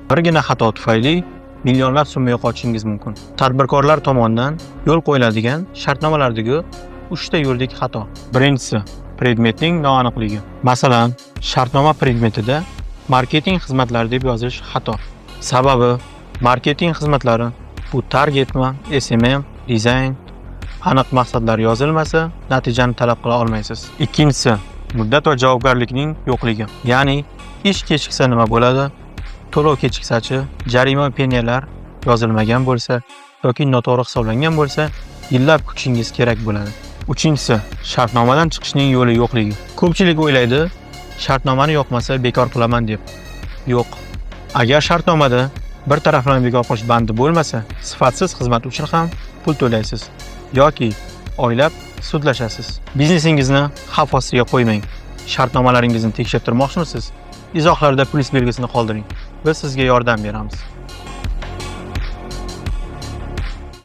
Birgina xato tufayli millionlab summa yo'qotishingiz mumkin. Tadbirkorlar tomonidan yo'l qo'yiladigan shartnomalardagi 3 ta yuridik xato. Birinchisi, predmetning noaniqligi. Masalan, shartnoma predmetida marketing xizmatlari deb yozish xato. Sababi marketing xizmatlari bu targetmi, SMM, dizayn, aniq maqsadlar yozilmasa, natijani talab qila olmaysiz. Ikkinchisi, muddat va javobgarlikning yo'qligi. Ya'ni ish kechiksa nima bo'ladi? To'lov kechiksachi, jarima, penyalar yozilmagan bo'lsa yoki noto'g'ri hisoblangan bo'lsa, yillab kutishingiz kerak bo'ladi. Uchinchisi, shartnomadan chiqishning yo'li yo'qligi. Ko'pchilik o'ylaydi, shartnomani yoqmasa bekor qilaman deb. Yo'q. Agar shartnomada bir taraflama bekor qilish bandi bo'lmasa, sifatsiz xizmat uchun ham pul to'laysiz yoki oylab sudlashasiz. Biznesingizni xavf ostiga qo'ymang. Shartnomalaringizni tekshirtirmoqchimisiz? Izohlarda plyus belgisini qoldiring. Biz sizga yordam beramiz.